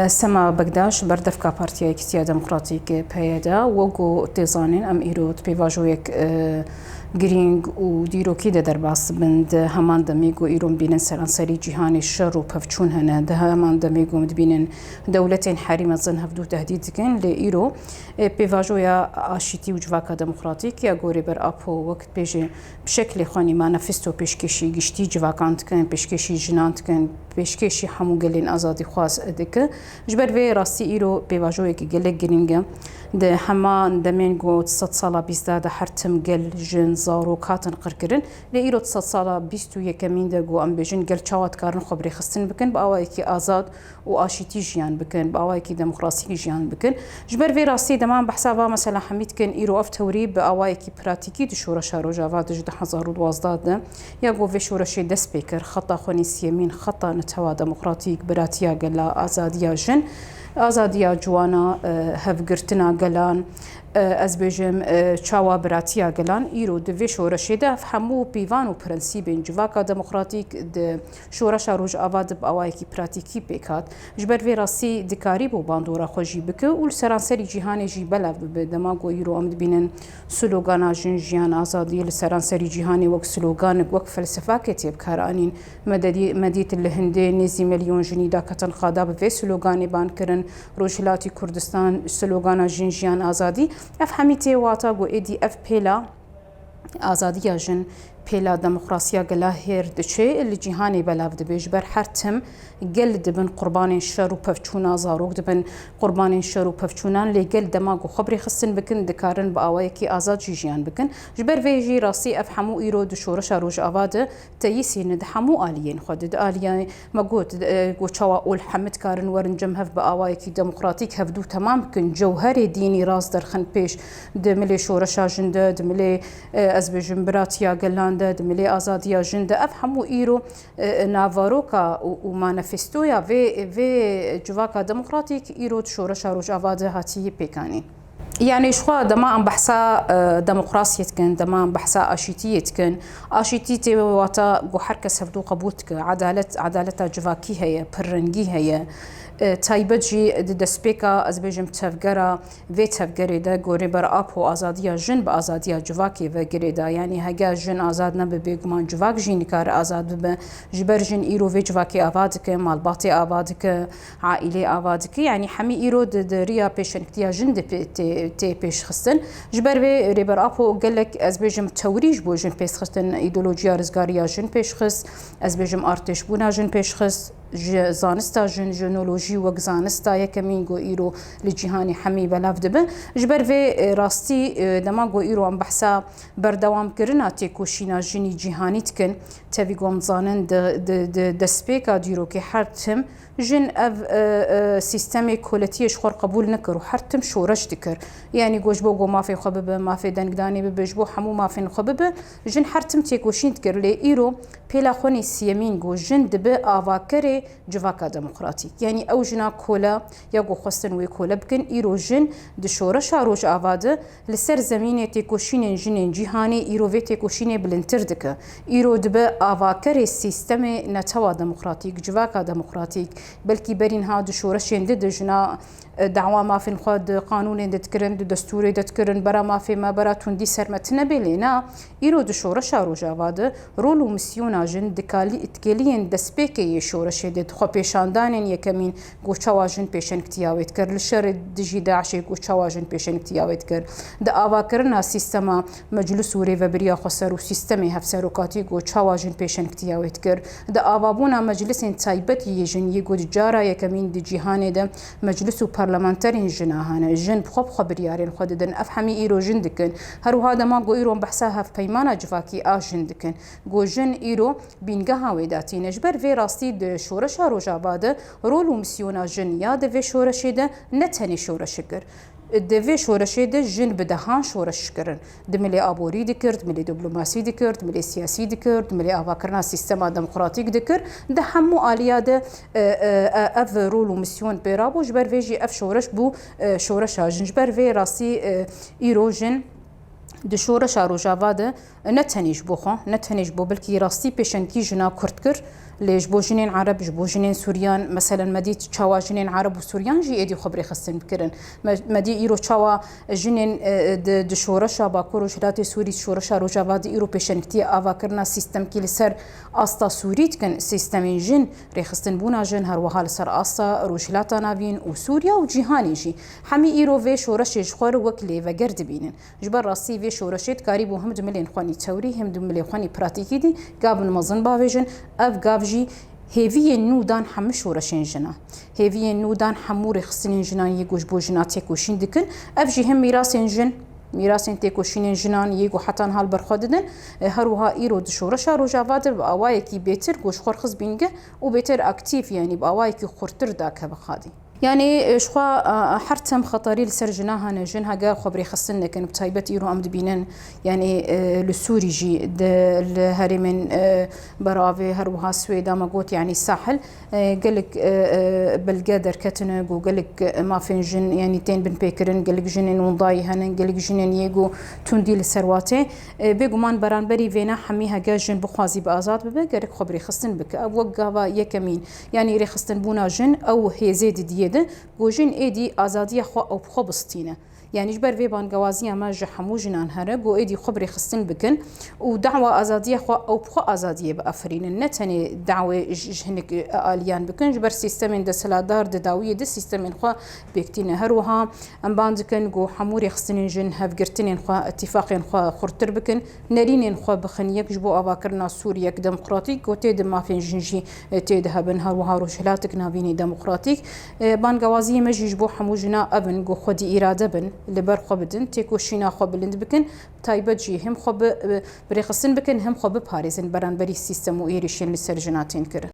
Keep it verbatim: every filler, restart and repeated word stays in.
Sema Bekdaş, berdevka Partiya Yekîtiya Demokratîk, P Y D, wek ku tê zanîn, em îro di pêvajoyek girîng û dîrokî de derbas dibin. Di heman demê ku îro em dibînin seranserî cîhanê şer û pevçûn hene, di heman demê ku em dibînin dewletên herî mezin hevdû tehdîd dikin, lê îro pêvajoya aşîtî û civaka demokratîk ya gorê ber Apo wek dibêje bi şeklê xwenî manifesto pêşkêşî giştî civakan dikin, pêşkêşî jinan dikin, pêşkêşî hemû gelên azadîxwaz dikin. Ji ber vê rastî îro pêvajoyekî gelek girîng e. Di heman demên ku di sedsala bîst de her tim gel, jin, zarok hatin qirkirin. Lê îro di sedsala bîst û yekemîn de ku em bêjin gel çawa dikarin xwe bi rêxistin bikin, bi awayekî azad û aşîtî jiyan bikin, bi awayekî demokrasî jiyan bikin. Ji ber vê rastî dema em behsa va mesela hemî dikin, îro ev tewrî bi awayekî pratîkî di şoreşa Rojava de ji du hezar û duwazdeh de ya ku vê şoreşê dest pê kir, xeta xwenî siyemîn, xeta netewa demokratîk, biratiya gela, azadiya jin, azadiya ciwana, e, hevgirtina gelan, e, ez bêjim, e, çawa biratiya gelan, îro di vê şoreşê de ev hemû pîvan û prensîbên civaka demokratîk di şoreşa Rojava de bi awayekî pratîkî pêk hat. Ji ber vê rastî dikarîbû bandora xwe jî bike û li seranserî cîhanê jî belav bibe. Dema ku îro em dibînin slogana jin, jiyan, azadî li seranserî cîhanê wek sloganek, wek felsefakê tê bikaranîn. Me dedî-, me dît li Hindê nêzî milyon jinî daketin qada bi vê sloganê ban kirin. Rojhilatî Kurdistan slogana jin, jiyan, azadî. Ev hemî tê wata ku êdî ev pêla azadiya jin, pêla demokrasiya gela hêr diçe, li cîhanê belav dibe. Ji ber her tim gel dibin qurbanên şer û pevçûna, zarok dibin qurbanên şer û pevçûnan, lê gel dema ku xwe bi rêxistin bikin, dikarin bi awayekî azad jî jiyan bikin. Ji ber vê jî rastî ev hemû îro di şoreşa Rojava de teyîsî ne di hemû aliyên xwe de. Di aliyê me got, e, ku çawa ol hemî dikarin werin cem hev bi awayekî demokratîk hevdû temam bikin. Cewherê dînî rast derxin pêş di milê şoreşa jin de, di milê, e, ez bêjim biratiya gelan de, di milê azadiya jin de. Ev hemû îro, e, navaroka û, û manifestoya vê, vê civaka demokratîk îro di şoreşa Rojava de hatî pêkanîn. Yani ji xwe dema em behsa, e, demokrasiyê dikin, dema em behsa aşîtiyê dikin, aşîtî tê wata ku her kes hevdû qebûl dike. Edalet, edaleta civakî heye, pirrengî heye. E, taybet jî di destpêka, ez bêjim, tevgera, vê tevgerê de gorê ber Apo azadiya jin bi azadiya civakê ve girêda. Yani hege jin azad nebe, bêguman civak jî nikare azad bibe. Ji ber jin îro vê civakê ava dike, malbatê ava dike, aîlê ava dike. Yanî hemî îro di, di riya pêşengtiya jin de pê-, tê, tê pêşxistin. Ji ber vê Rêber Apo gelek, ez bêjim, tewrî ji bo jin pêşxistin, îdeolojiya rizgariya jin pêşxist, ez bêjim, artêşbûna jin pêşxist, ji zanista jin, jinolojî wek zanista yekemîn ku îro li cîhanê hemî belav dibe. Ji ber vê, e, rastî, e, dema ku îro em behsa berdewamkirina têkoşîna jinî cîhanî dikin, tevî ku em dizanin di, di, di destpêka dîrokê her tim Jin ev, e, e, sîstemê koletiyê ji xwe re qebûl nikir û her tim şoreş dikir. Yanî got ji bo ku mafê xwe bibe, mafê dengdanê bibe, ji bo hemû mafên xwe bibe, jin her tim têkoşîn dikir. Lê îro pêla xwenî siyemîn ku jin dibe avakerê civaka demokratîk. Yanî ew jina kole ya ku xwestin wê kole bikin, îro jin di şoreşa Rojava de Li ser zemînê têkoşînên jinên cîhanê îro vê têkoşînê bilindtir dike. Îro dibe avakerê sîstemê netewa demokratîk, civaka demokratîk. Belkî berî niha di şoreşên di de jina, e, dawa mafên xwe di qanûnên de dikirin, di destûrê de dikirin, bera mafê me, bera tundî ser me tune bê, lê na, îro di şoreşa Rojava de rol û misyona jin di kalî-, di kêliyên destpêkê yê şoreşê de, di xwepêşandanên yekemîn, Ku çawa jin pêşengtiya wê dikir, li şerê dijî DAIŞê ku çawa jin pêşengtiya wê dikir, di avakirina sîstema meclis û rêvebiriya xweser û sîstemê hevserokatî ku çawa jin pêşengtiya wê dikir, di avabûna meclisên taybet yê jin yê ku di cara yekemîn di cîhanê de meclis û parlamenterên jina hene, jin bi xwe bi xwe biryarên xwe didin, ev hemî îro jin dikin. Her wiha dema ku îro em behsa hevpeymana civakî a jin dikin, ku jin îro bîngeha wê de tîne. Ji ber vê rastî di şoreşa Rojava de rol û misyona jin ya di vê şoreşê de ne tenê şoreşik kir. Di vê şoreşê de jin bi dehan şoreş kirin. Di milê aborî dikir, di milê diplomasî dikir, di milê siyasî dikir, di milê avakirina sîstema demokratîk dikir. Di hemû aliya de, e, e, e, ev rol û misyon pê rabû. Ji ber vê jî ev şoreş bû, e, şoreşa jin. Ji ber vê rastî, e, îro jin di şoreşa Rojava de ne tenê ji bo xwe, ne tenê ji bo, belkî rastî pêşengtî jina Kurd kir, Lê ji bo jinên Ereb, ji bo jinên Sûriyan, meselen me dît çawa jinên Ereb û Sûriyan jî êdî xwe bi rêxistin bikirin. Me, me dî îro çawa jinên, e, di, di şoreşa Bakur Rojhilatê Sûrî, şoreşa Rojava di îro pêşengtiyê avakirina sîstemkî li ser asta Sûrî dikin, sîstemên jin, rêxistinbûna jin, her wiha li ser asta Rojhilata Navîn û Sûriya û cîhanê jî. Hemî îro vê şoreşê ji xwe re wek lêveger dibînin. Ji ber rastî vê şoreşê dikarîbû him di milên xwe nî tewrî, him di milê xwe nî pratîkî dî gavin mezin bavêjin. Ev gav jî hêviyên nû dan hemû şoreşên jinan. Hêviyên nû dan hemû rêxistinên jinan yê ku ji bo jina têkoşîn dikin. Ev jî him mîrasên jin, mîrasên têkoşînên jinan yê ku heta niha li ber xwe didin. E, her wiha îro di şoreşa Rojava de bi awayekî bêtir ku ji xwe re xist bînge û bêtir aktîf, yanî bi awayekî xurtir dakeve xadî. Yanî, e, ji xwe, e, her tim xeterî li ser jina hene. Jin hege xwe bi rêxistin nekin, bi taybet îro em dibînin, yanî, e, li Sûrî jî, di, li herêmên, e, beravê, her wiha Swêda me got, yanî Sahil, e, gelek, e, e, belge derketine ku gelek, e, mafên jin, yanî tên binpêkirin, gelek jinên windayî hene, gelek jinên yê ku tundî li ser wa tê. E, bêguman beranberî vêne hemî hege jin bixwazî bi azad bibe, gerek xwe bi rêxistin bike. Ev wek gava yekemîn, yanî rêxistinbûna jin ew hêzê didiyê de, ku jin êdî azadiya xwe ew bi xwe bistîne. Yanî ji ber vê bangewaziya me ji hemû jinan here, ku êdî xwe bi rêxistin bikin û dawa azadiya xwe ew bi xwe azadiyê biafirînin. Ne tenê dawê ji, ji hinek aliyan bikin, ji ber sîstemên desthilatdar di dawiyê de sîstemên xwe bêk tîne. Her wiha em ban dikin ku hemû rêxistinên jin hevgirtinên xwe, îtîfaqên xwe xurtir bikin. Nerînên xwe bixin yek ji bo avakirina Sûriyek demokratîk ku tê de mafên jin jî, e, tê de hebin, her wiha Rojhilatek Navînî demokratîk. E, bangewaziyê me jî ji bo hemû jina ev in ku xwedî îrade bin, li ber xwe bidin, têkoşîna xwe bilind bikin, taybet jî him xwe bi, bi, bi rêxistin bikin, him xwe biparêzin beranberî sîstem û êrîşên li ser jina tên kirin.